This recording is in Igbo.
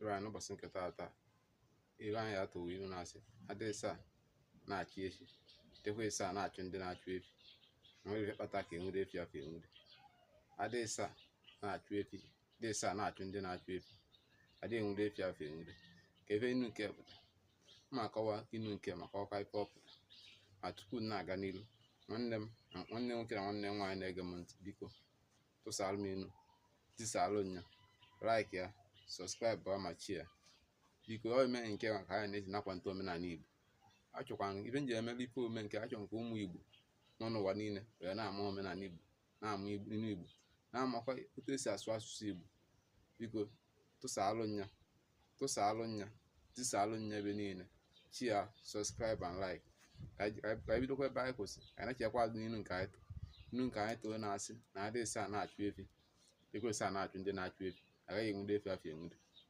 Dịrị anyị n'ụbọchị nke taata, ire anyị atụrụ ilu na-asị ada ịsaa na-achị efi, dịkwa ịsaa na-achụ ndị na-achụ efi. Nwere ife kpata ka enwere efi afọ enwere. Ada ịsaa na-achụ efi, dị ịsaa na-achụ ndị na-achụ efi, ada enwere efi afọ enwere. Ka ebe inu nke pụta mma akọwa inu nke maka ọkwa ife ọ pụta. Ma tupu m na-aga n'ilu, nwanne m na nwanne nwoke na nwanne m nwaanyị na-ege m ntị, biko tụsaalụ m inu, tisalụ nya, like ya, subscribe ma share. Biko ọ eme nke maka anyị na-eji nakwante omenala Igbo. Achọkwara ife m ji emere ife omume nke achọrọ nke ụmụ Igbo nọ n'ụwa niile wee na-ama omenala Igbo, na-ama inu Igbo, na-amakwa otu esi asụ asụsụ Igbo. Biko tụsaalụ nya, tụsaalụ nya, tisalụ nya ebe niile, share, subscribe and like. Ka anyị bidokwa ebe anyị kwụsị, ka anyị na-echekwa azụ n'inu nke anyị tụ inu nke anyị tụrụ na-asị na ada ịsaa na-achụ efi, dịkwa ịsaa na-achụ ndị na-achụ efi, agaghị enwude efi afọ enwude.